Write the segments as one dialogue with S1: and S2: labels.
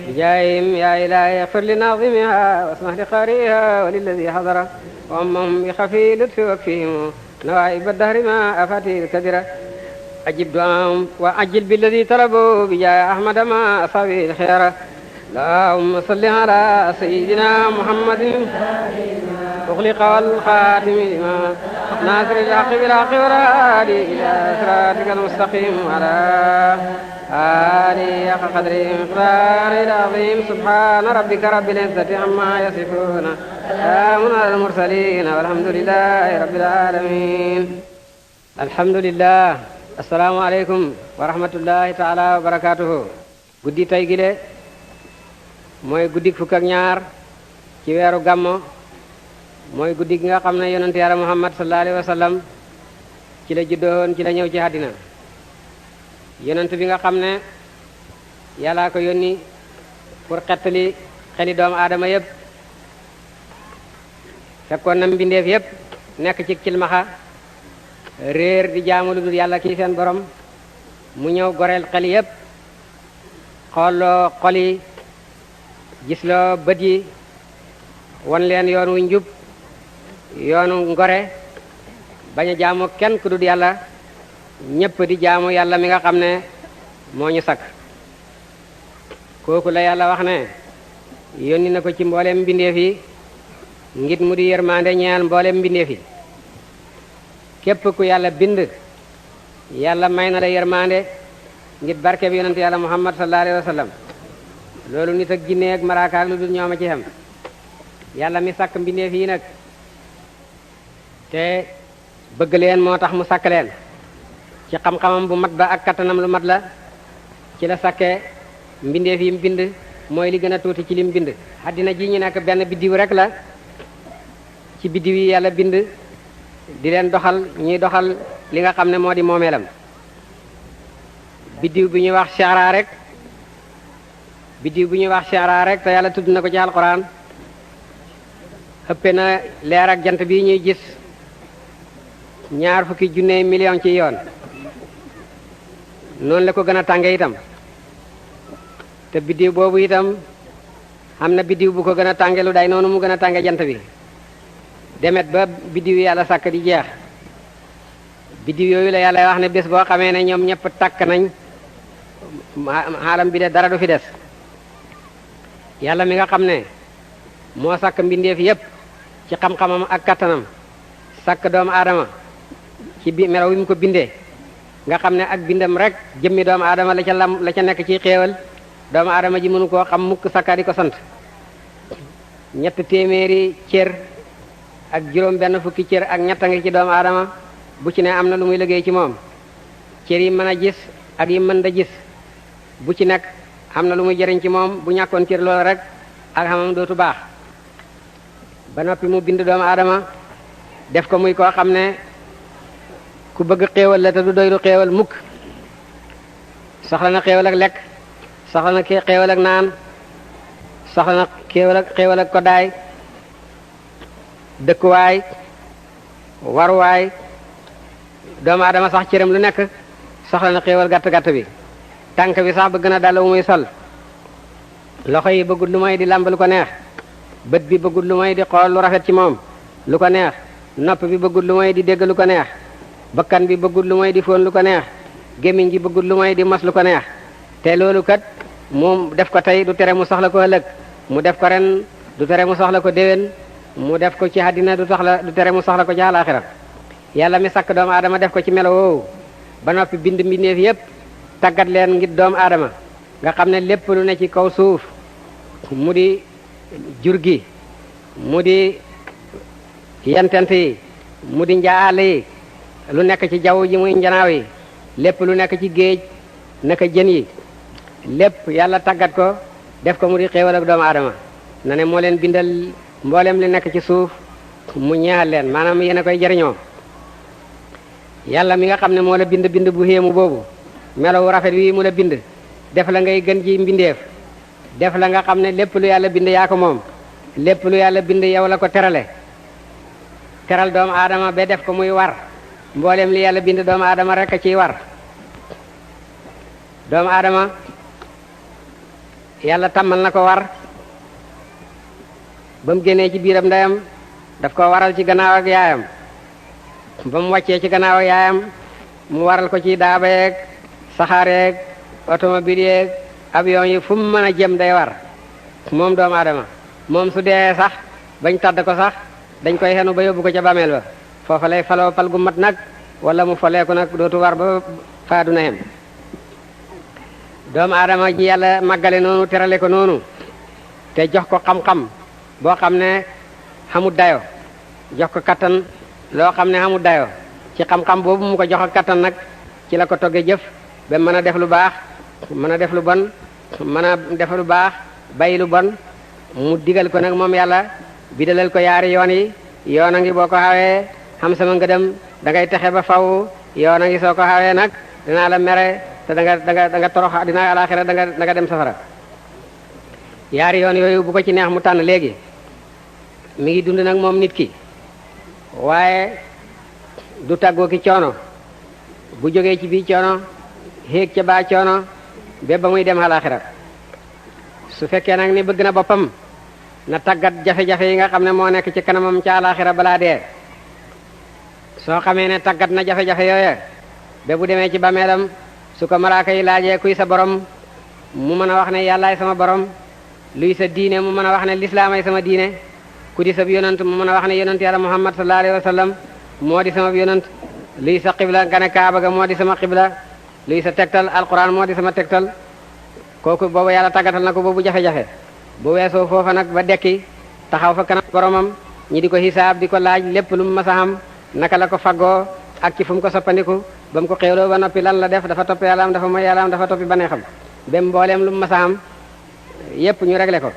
S1: بجاههم يا إلهي اغفر لناظمها واسمح لقارئها وللذي حضر وأمهم بخفي لطف وكفهم نوائب الدهر ما أفاتي الكدرة أجب دعاهم وأجل بالذي طلبوا بجاه أحمد ما أصابه الخيرة اللهم صل على سيدنا محمد أغلق والخاتم لما ناصر الحق بالحق والهادي إلى صراطك المستقيم على آله حق قدره مقداره العظيم سبحان ربك رب العزة عما يصفون سلام على المرسلين والحمد لله رب العالمين. الحمد لله. assalaamu aleykum wa rahmatullahi taala wa barakatuhu. guddi tay gile mooy guddi fukk ak ñaar ci weeru gàmmo mooy guddi gi nga xam ne yonent yàlla muhammad sallallahu alayhi wa sallam ci la juddoon ci la ñëw ci àddina. yonent bi nga xam ne yàllaa ko yónni pour xettali xeli doomu aadama yépp fekkoon na mbindeef yépp nekk ci cilmaxa réer di jaamu lu dul yàlla kii seen borom mu ñëw goreel xel yépp xooloo xol yi gisloo bët yi won leen yoon wu njub yoonu ngore bañ a jaamu kenn ku dul yàlla ñépp di jaamu yàlla mi nga xam ne moo ñu sakk. kooku la yàlla wax ne yónni na ko ci mboolem mbindeef yi ngir mu di yërmande ñeel mboolem mbindeef yi. képp ku yàlla bind yàlla may na la yërmande ngir barke bi yonent yàlla muhammad sallallahu alayhi wa sallam. loolu nit ak jinne ak malaaka ak lu dul ñooma ci xem. yàlla mi sàkk mbindeef yi nag te bëgg leen moo tax mu sàkk leen ci xam-xamam bu mat ba ak kattanam lu mat la ci la sàkkee mbindeef yi mu bind mooy li gën a tuuti ci lim bind. àddina ji ñu nekk benn biddiw rek la ci biddiw yi yàlla bind di leen doxal ñuy doxal li nga xam ne moo di moomeelam. biddiw bi ñuy wax Sha'ra rek biddiw bi ñuy wax Sha'ra rek te yàlla tudd na ko ci alquran ëppe na leer ak jant bi ñuy gis 20 million ci yoon. noonu la ko gën a tànge itam te biddiw boobu itam am na biddiw bu ko gën a tànge lu day noonu mu gën a tànge jant bi demet ba biddiw yàlla sàkk di jeex. biddiw yooyu la yàlla wax ne bés boo xamee ne ñoom ñëpp takk nañ xaalam bi de dara du fi des. yàlla mi nga xam ne moo sàkk mbindeef yépp ci xam-xamam ak kattanam sàkk doomu aadama ci melaw wi mu ko bindee nga xam ne ak bindam rek jëmmi doomu aadama la ca nekk ci xéewal doomu aadama ji mënu koo xam mukk sakka di ko sant. 300 cër ak juróom benn fukki cër ak ñett a ngi ci doomu aadama bu ci ne am na lu muy liggéey ci moom. cër yi mën a gis ak yi mën da gis bu ci nekk am na lu muy jëriñ ci moom bu ñàkkoon cër loolu rek ak xamam dootu baax. ba noppi mu bind doomu aadama def ko muy koo xam ne ku bëgg xéewal la te du doylu xéewal mukk. soxla na xéewal ak lekk soxla na xéewal ak naan soxla na xéewal ak koddaay dëkkuwaay waruwaay. doomu aadama sax cëram lu nekk soxla na xéewal gàtt-gàtt bi. tànk bi sax bëgg na dal wu muy sol. loxo yi bëggul lu may di làmb lu ko neex. bët bi bëggul lu may di xool lu rafet ci moom lu ko neex. nopp bi bëggul lu may di dégg lu ko neex. bakkan bi bëggul lu may di fóon lu ko neex. gémmiñ gi bëggul lu may di mos lu ko neex. te loolu kat moom def ko tey du tere mu soxla ko ëllëg mu def ko ren du tere mu soxla ko déwén mu def ko ci àddina du tere mu soxla ko ci àllaaxira. yàlla mi sàkk doomu aadama def ko ci melo woowu ba noppi bind mbindeef yépp tàggat leen ngir doomu aadama nga xam ne lépp lu ne ci kaw suuf mu di jur gi mu di yentent yi mu di njaal yi lu nekk ci jaww ji muy njanaaw yi lépp lu nekk ci géej naka jën yi lépp yàlla tàggat ko def ko mu di xéewal ak doomu aadama na ne moo leen bindal mboolem li nekk ci suuf mu ñeexal leen maanaam yéen a koy jariñoo. yàlla mi nga xam ne moo la bind bu xéemu boobu melow rafet wi mu la bind def la ngay gën ji mbindeef def la nga xam ne lépp lu yàlla bind yaa ko moom lépp lu yàlla bind yow la ko terale teral doomu aadama ba def ko muy war mboolem li yàlla bind doomu aadama rek a ciy war. doomu aadama yàlla tàmmal na ko war ba mu génnee ci biiram ndeyam daf ko waral ci gannaaw ak yaayam ba mu wàccee ci gannaaw ak yaayam mu waral ko ci daaba yeeg saxaar yeeg automobile yeeg avion yi fu mu mën a jëm day war moom doomu aadama moom su dee sax bañ tàdd ko sax dañ koy xenu ba yóbbu ko ca bàmmeel ba foofa lay faloo pal gu mat nag wala mu foleeku nag dootu war ba faadu na yem doomu aadama ji yàlla màggale noonu terale ko noonu te jox ko xam-xam boo xam ne xamut dayo jox ko kattan loo xam ne xamut dayo ci xam-xam boobu mu ko jox ak kattan nag ci la ko toggee jëf ba mën a def lu baax mën a def lu bon mën a def lu baax bàyyi lu bon mu digal ko nag moom yàlla bidalal ko yaari yoon yi yoon a ngi boo ko xawee xam sama ngëdëm da ngay texe ba faw yoon a ngi soo ko xawee nag dinaa la mere te da nga torox dina alaxira da nga dem safara yaari yoon yooyu bu ko ci neex mu tànn léegi mi ngi dund nag moom nit ki waaye du tàggoo ki coono bu jógee ci bii coono xéeg ca baa coono ba ba muy dem alaxira su fekkee nag ni bëgg na boppam na tàggat jafe-jafe yi nga xam ne moo nekk ci kanamam ca alaxira balaa dee soo xamee ne tàggat na jafe-jafe yooya ba bu demee ci bàmmeelam su ko malaaka yi laajee kuy sa borom mu mën a wax ne yàllaay sama borom luy sa diine mu mën a wax ne lislaamay sama diine ku di sa yonant mu mën a wax ne yonant yàlla muhammad sallallahu alayhi wa sallam moo di sama yonant luy sa xibla nga ne kaaba ga moo di sama xibla luy sa tegtal alquran moo di sama tegtal kooku boobu yàlla tàggatal na ko boobu jafe-jafe bu weesoo foofa nag ba dekki taxaw fa kanam boromam ñi di ko xisaab di ko laaj lépp lu mu mas a xam naka la ko faggoo ak ci fu mu ko soppandiku ba mu ko xéewloo ba noppi lan la def dafa topp yàlla am dafa mooy yàlla am dafa toppi baneexam ba mbooleem lu mu mas a xam yépp ñu réglé ko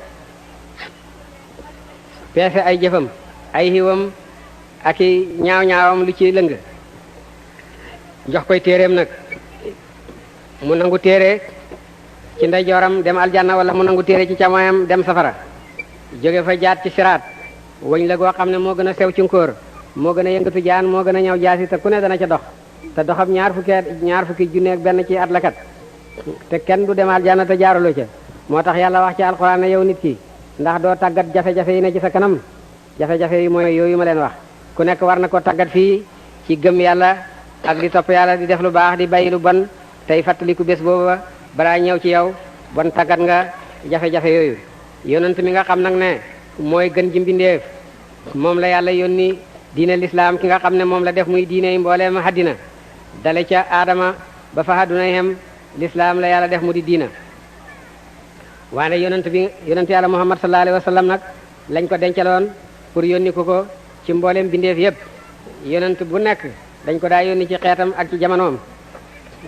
S1: peese ay jëfam ay xiwam ak i ñaaw-ñaawam lu ci lëng jox koy téeréem nag mu nangu téere ci ndeyjooram dem aljanna wala mu nangu téere ci càmmoñam dem safara jóge fa jaat ci siraat wëñ la goo xam ne moo gën a sew ci nkóor moo gën a yëngatu jaan moo gën a ñëw jaasi te ku ne dana ca dox te doxam ñaar fukki junne ak benn ci at la kat te kenn du dem aljanna te jaaruloo ca moo tax yàlla wax ci alxuraan ne yow nit ki ndax doo tàggat jafe-jafe yi ne ci sa kanam jafe-jafe yi mooy yooyu ma leen wax ku nekk war na ko tàggat fii ci gëm yàlla ak di topp yàlla di def lu baax di bàyyi lu bon tey fàttaliku bés booba balaa ñëw ci yow bon tàggat nga jafe-jafe yooyu yonent mi nga xam nag ne mooy gën ji mbindeef moom la yàlla yónni diine lislaam ki nga xam ne moom la def muy diine yi mbooleem haddina dale ca aadama ba fa hadduna yem lislaam la yàlla def mu di diina waane yonent yàlla muhammad sallallahu alayhi wa sallam nag lañ ko dencaloon pour yónni ko ci mbooleem bindeef yépp yonent bu nekk dañ ko daa yónni ci xeetam ak ci jamonoom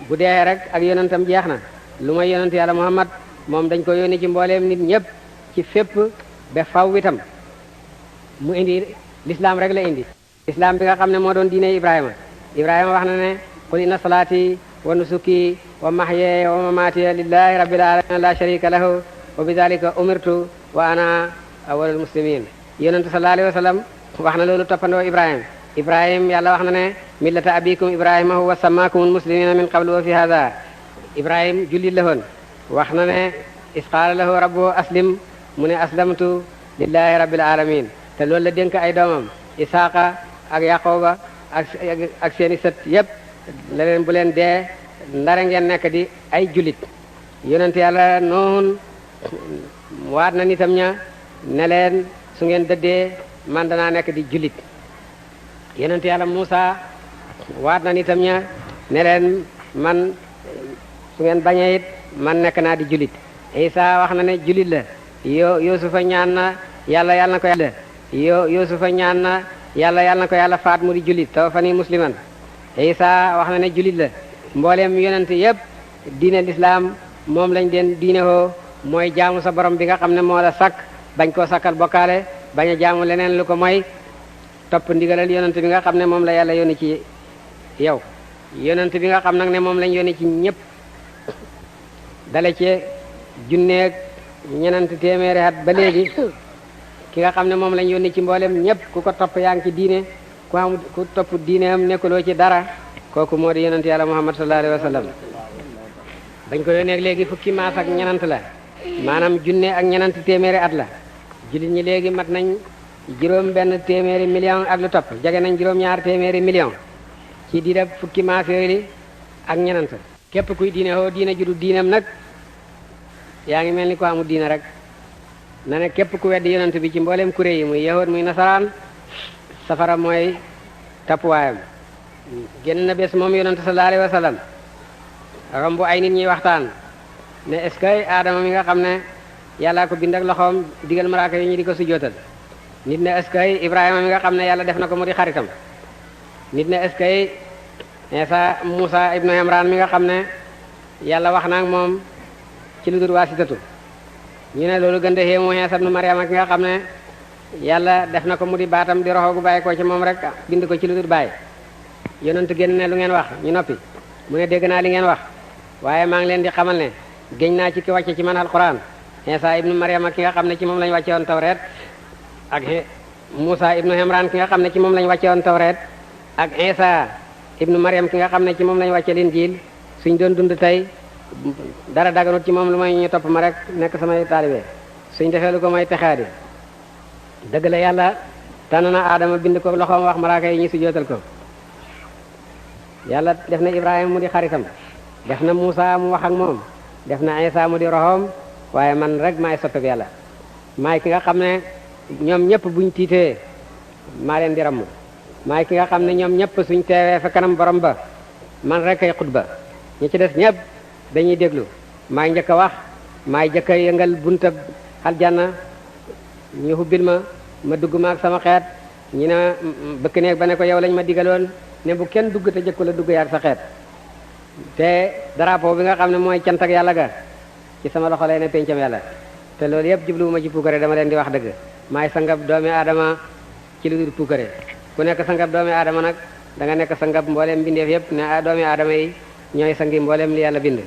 S1: bu dee rek ak yonentam jeex na lu may yonent yàlla muhammad moom dañ ko yónni ci mbooleem nit ñépp ci fépp ba faw itam mu indi l'islam rek la indi l'islam bi nga xam ne moo doon diine ibrahima wax na ne qul inna salaati wa nusuki wa mahyaaya wa mamaati lillahi rabbil alamin la sharika lahu wa bidhalika umirtu wa ana awwalul muslimin yonent sallallahu alayhi wa sallam wax na loolu toppandoo ibrahim yàlla wax na ne millata abikum ibrahima huwa sammakumul muslimina min qablu wa fi hadha ibrahim jullit la woon wax na ne isqaala lahu rabbu aslim mu ne aslamtu lillahi rabbil alamin te loolu la dénk ay doomam isaaqa ak yaqooba ak seeni sët yépp la leen bu leen dee ndare ngeen nekk di ay jullit yonent yàlla noohun waat na nitam ña ne leen su ngeen dëddee man danaa nekk di jullit yonent yàlla Muusa waat na nitam ña ne leen man su ngeen bañee it man nekk naa di jullit Isa wax na ne jullit la Yuusufa ñaan na yàlla na ko yàlla Yuusufa ñaan na yàlla na ko yàlla faat mu di jullit tawaffanii musliman Isa wax na ne jullit la mbooleem yonent yépp diine lislaam moom lañ den diine hoo mooy jaamu sa borom bi nga xam ne moo la sakk bañ koo sakkal bokkaale bañ a jaamu leneen lu ko mooy topp ndigalal yonent bi nga xam ne moom la yàlla yónni ci yow yonent bi nga xam nag ne moom lañ yónni ci ñépp dale ci junneeg ñenent téeméeri at ba léegi ki nga xam ne moom lañ yónni ci mboolem ñépp ku ko topp yaa ngi ci diine ku topp diineem nekkuloo ci dara kooku moo di yonent yàlla muhammad sallallahu alayhi wa sallam bañ ko yónnee léegi fukki maas ak ñenant la maanaam junne ak ñenanti téeméeri at la jullit ñi léegi mat nañ juróom benn téeméeri million ak lu topp jege nañ juróom ñaar téeméeri million ci diida fukki maas yooyu li ak ñenant képp kuy diine hoo diine judu diinam nag yaa ngi mel ni ko amul diine rek na ne képp ku weddi yonent bi ci mbooleem kuré yi muy yahud muy nasaraan safara mooy tappuwaayam génn na bés moom yonent sallallahu alayhi wa sallam romb ay nit ñuy waxtaan ne est-ce que aadama mi nga xam ne yàllaa ko bind ak loxoom digal malaaka yi ñu di ko sujjóotal nit ne est-ce que Ibrahima mi nga xam ne yàlla def na ko mu di xaritam nit ne est-ce que Isa Musa ibnu Imran mi nga xam ne yàlla wax na ak moom ci lu dul waasitatu ñu ne loolu gën de xéemu Isa ibnu Maryama ki nga xam ne yàlla def na ko mu di baatam di roxo gu bàyyi ko ci moom rek bind ko ci lu dul bàyyi yonent génn ne lu ngeen wax ñu noppi mu ne dégg naa li ngeen wax waaye maa ngi leen di xamal ne géñ naa ci ki wàcce ci man alquran Isa ibnu Maryama ki nga xam ne ci moom lañu wàcce woon tawreet ak Musa ibnu Imran ki nga xam ne ci moom lañu wàcce woon tawreet ak Isa ibnu Maryam ki nga xam ne ci moom lañu wàcce Linjiil suñ doon dund tey dara daganut ci moom lu may ñu topp ma rek nekk samay taalibe suñ defee lu ko may texaadi dëgg la yàlla tànn na Aadama bind ko loxoom wax malaaka yi ñu sujjóotal ko yàlla def na Ibrahima mu di xaritam def na Musa mu wax ak moom def na Isa mu di roxoom waaye man rek maay soppeeb yàlla maay ki nga xam ne ñoom ñëpp buñ tiitee maa leen di ramm maay ki nga xam ne ñoom ñëpp suñ teewee fa kanam borom ba man rek ay xutba ñi ci des ñëpp dañuy déglu maay njëkk a wax maay njëkk a yëngal buntab aljanna ñu hubbil ma dugg ma ak sama xeet ñu ne bëkk neeg ba ne ko yow lañ ma digaloon ne bu kenn dugg te jëkku la dugg yaak sa xeet te drapeau bi nga xam ne mooy cant ak yàlla ga ci sama loxo lay ne pencam yàlla te loolu yëpp jubluwuma ci puukare dama leen di wax dëgg maay sangab doomi aadama ci lu dul puukare ku nekk sangab doomi aadama nag da nga nekk sangab mbooleem bindeef yëpp ne doomi aadama yi ñooy sangi mbooleem li yàlla bind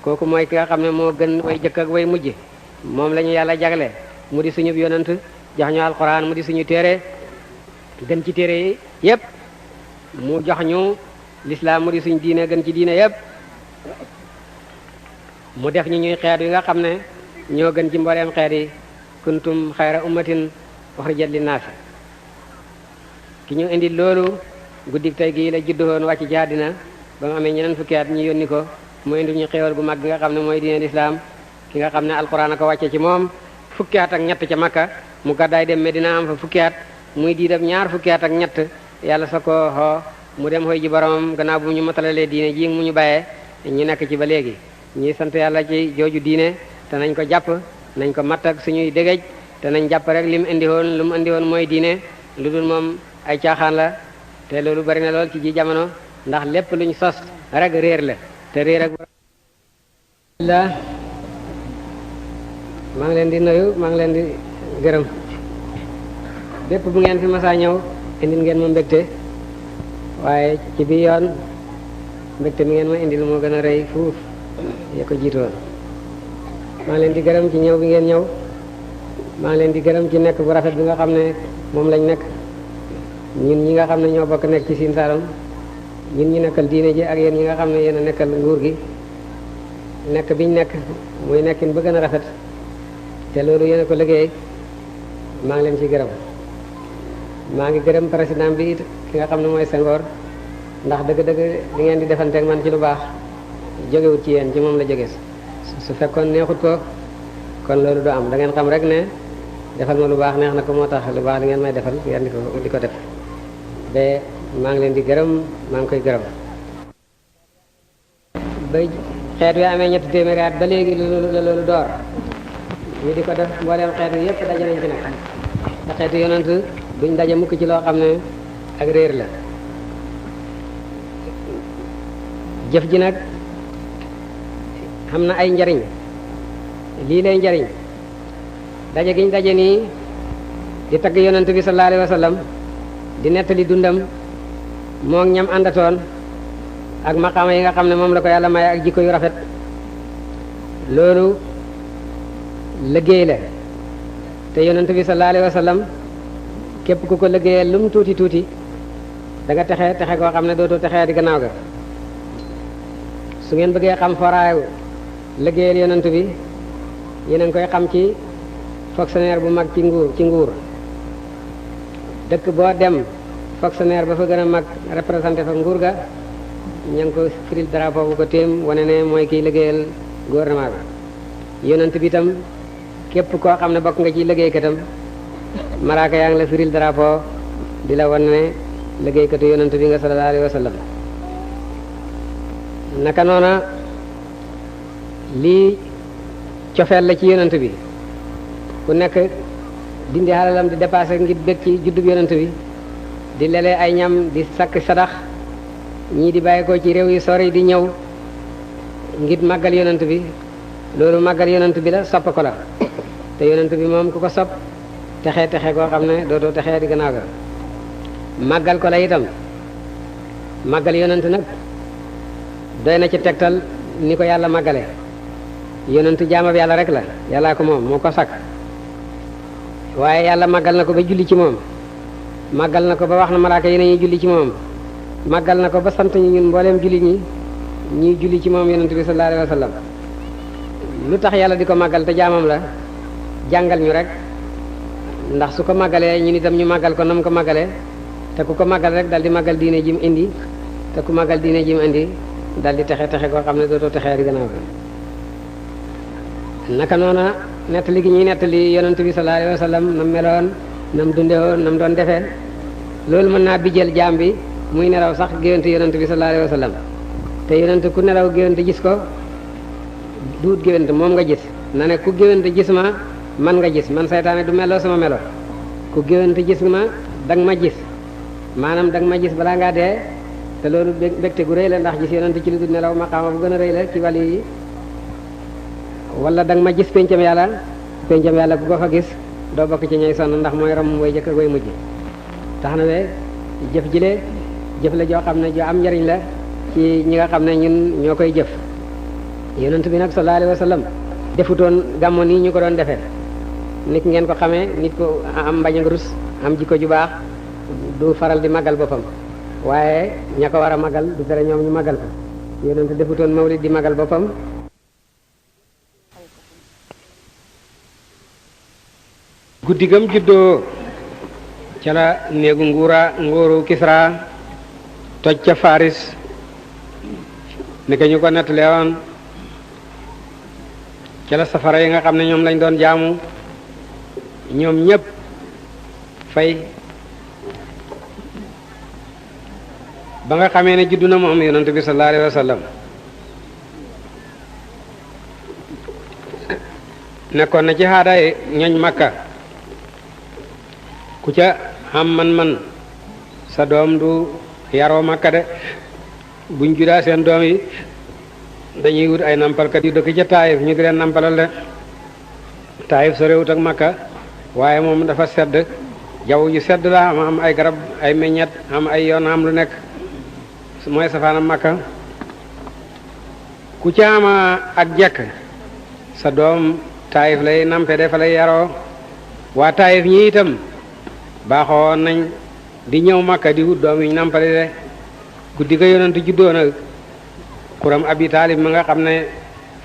S1: kooku mooy ki nga xam ne moo gën way jëkk ak way mujj moom la ñu yàlla jagle mu di suñu yonant jox ñu alquran mu di suñu téere gën ci téere yi yëpp mu jox ñu l'islam mu di suñu diine gën ci diine yëpp mu def ñu ñuy xeet yi nga xam ne ñoo gën ci mbooleem xeet yi kuntum xayra ummatin uxrijat linnaas ki ñu indi loolu guddik tey gii la juddoon wàcc ci àddina ba mu amee ñeneen fukki at ñu yónni ko mu indi ñu xéewal gu mag gi nga xam ne mooy diine l'islam ki nga xam ne alquran a ko wàcce ci moom fukki at ak ñett ca Makka mu gàddaay dem Medina am fa fukki at muy diidab ñaar fukki at ak ñett yàlla sa ko xoo mu dem xoy ji boromam gannaaw bu ñu matalalee diine ji mu ñu bàyyee ñu nekk ci ba léegi ñuy sant yàlla ci jooju diine te nañ ko jàpp nañ ko matt ak suñuy dégej te nañ jàpp rek lu mu indi woon mooy diine lu dul moom ay caaxaan la te loolu bari na lool ci ji jamono ndax lépp luñ sos rek réer la te réer ak la maa ngi leen di nuyu maa ngi leen di gërëm bépp bu ngeen fi masaa ñëw indil ngeen ma mbégte waaye ci bi yoon mbégte mi ngeen ma indil moo gën a rëy fuuf ya ko jiitoon maa ngi leen di gërëm ci ñëw bi ngeen ñëw maa ngi leen di gërëm ci nekk bu rafet bi nga xam ne moom lañ nekk ñun ñi nga xam ne ñoo bokk nekk ci Sine Saloum ñun ñi nekkal diine ji ak yéen ñi nga xam ne yéen a nekkal nguur gi nekk biñ nekk muy nekkin ba gën a rafet te loolu yéen a ko liggéey maa ngi leen ci gërëm maa ngi gërëm président bi it ki nga xam ne mooy Senghor ndax dëgg-dëgg li ngeen di defanteeg man ci lu baax jógewut ci yéen ci moom la jóge su fekkoon neexut ko kon loolu du am da ngeen xam rek ne defal ma lu baax neex na ko moo tax lu baax li ngeen may defal ngeen di ko def ba maa ngi leen di gërëm maa ngi koy gërëm ba xeet wi amee ñetti téeméeri at ba léegi la loolu door ñu di ko def mbooleem xeet wi yépp daje nañ ci nag te xeetu yonent duñ daje mukk ci loo xam ne ak réer la jëf ji nag xam na ay njariñ lii lay njariñ daje giñ daje nii di tagg yonent bi sallallahu alayhi wa sallam di nettali dundam moo ñam àndatoon ak maqaama yi nga xam ne moom la ko yàlla maye ak jikko yu rafet loolu liggéey la te yonent bi sallallahu alayhi wa sallam képp ku ko liggéeyee lum tuuti tuuti da nga texe koo xam ne dootoo texee di gannaaw ga su ngeen bëggee xam foraayu liggéeyal yonent bi yéen a ngi koy xam ci fonctionnaire bu mag ci nguur dëkk boo dem fonctionnaire ba fa gën a mag représenté fa nguur ga ña ngi ko firil drapeau bu ko téem wane ne mooy kiy liggéeyal gouvernement bi yonent bi itam képp koo xam ne bokk nga ci liggéeykatam malaaka yaa ngi la firil drapeau di la wane ne liggéeykatu yonent bi nga sallallahu alayhi wa sallam naka noona lii cofeel la ci yonent bi ku nekk dindi xalalam di dépassé ngir bég ci juddub yonent bi di lelee ay ñam di sakk sadax ñii di bàyyi ko ci réew yi sori di ñëw ngir màggal yonent bi loolu màggal yonent bi la sopp ko la te yonent bi moom ku ko sopp texe koo xam ne dootoo texee di gannaaw ga màggal ko la itam màggal yonent nag doy na ci tegtal ni ko yàlla màggale yonent jaamab yàlla rek la yàllaa ko moom moo ko sakk waaye yàlla màggal na ko ba julli ci moom màggal na ko ba wax na malaaka yi nañuy julli ci moom màggal na ko ba sant ñu ñun mbooleem julli ñuy julli ci moom yonent bi sallallahu alayhi wa sallam lu tax yàlla di ko màggal te jaamam la jàngal ñu rek ndax su ko màggalee ñun itam ñu màggal ko nam ko màggalee te ku ko màggal rek dal di màggal diine ji mu indi te ku màggal diine ji mu indi dal di texe koo xam ne dootoo texee di gannaaw naka noona nettali gi ñuy nettali yonent bi sallallahu alayhi wa sallam nam meloon nam dundewoon nam doon defee loolu mën naa bijjal jaam bi muy nelaw sax géwante yonent bi sallallahu alayhi wa sallam te yonent ku nelaw géwante gis ko duut géwante moom nga gis na ne ku géwante gis ma man nga gis man saytaane du meloo sama melo ku géwante gis ma danga ma gis maanaam danga ma gis balaa ngaa dee te loolu bégte gu rëy la ndax gis yonent ci lu dul nelaw maqaama bu gën a rëy la ci wàll yi wala danga ma gis pencam yàlla ku ko fa gis doo bokk ci ñay sonn ndax mooy rom way jëkk ak way mujj tax na we jëf jile jëf la joo xam ne joo am njariñ la ci ñi nga xam ne ñun ñoo koy jëf yonent bi nag sallallahu alayhi wa sallam defutoon gàmmo nii ñu ko doon defee nit ngeen ko xamee nit ko am mbañ rus am jikko ju baax du faral di màggal boppam waaye ña ko war a màggal du tere ñoom ñu màggal ko yonent defutoon mawlid di màggal boppam guddi gam juddoo ca la néegu nguuru Kisra toj ca Faris ni ko ñu ko nettalee woon ca la safara yi nga xam ne ñoom lañ doon jaamu ñoom ñépp fay ba nga xamee ne juddu na moom yonent bi sallallahu alayhi wa sallam nekkoon na ci xaadaay ñoñ Makka ku ca am man sa doom du yaroo Makka de buñ judaa seen doom yi dañuy wut ay nampalkat yu dëkk ca Taayif ñu di leen nampalal de Taayif sorewut ak Makka waaye moom dafa sedd jaww ju sedd la am ay garab ay meññet am ay yoon am lu nekk mooy safaanam Makka ku ca ama ak jekk sa doom Taayif lay nampe de fa lay yaroo waa Taayif ñi itam baaxoon nañ di ñëw Makka di wut doom yi ñu nampale de guddi ga yonent juddoo nag xuram Abi Taalib ma nga xam ne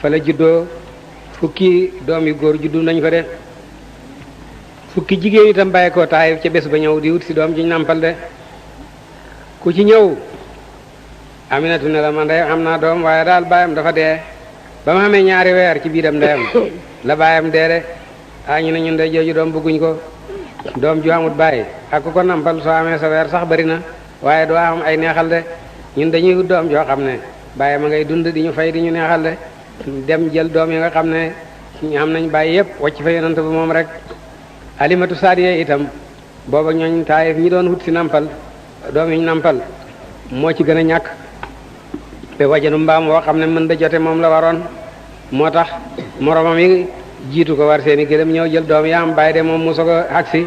S1: fa la juddoo fukki doom yu góor juddu nañ fa de fukki jigéen itam bàyyi ko Taayif ca bés ba ñëw di wut si doom ji ñu nampal de ku ci ñëw Aminatu ne la man de xam naa doom waaye daal baayam dafa dee ba ma xamee ñaari weer ci biiram ndeyam la baayam dee de ñu ne ñun de jooju doom bëgguñ ko doom ju amut bàyyi ak ku ko nampal soo amee sa weer sax bari na waaye doo am ay neexal de ñun dañuy wut doom joo xam ne bàyyi ma ngay dund di ñu fay di ñu neexal de dem jël doom yi nga xam ne ñu am nañ bàyyi yépp wacc fa yonent bu moom rek Alimatu Saadiya itam booba ñooñ Taayif ñi doon wut si nampal doom yi ñu nampal moo ci gën a ñàkk te wajanu mbaam woo xam ne mën da jote moom la waroon moo tax moromam yi jiitu ko war seeni gëlëm ñëw jël doom yaa am bàyyi de moom mu soog a agsi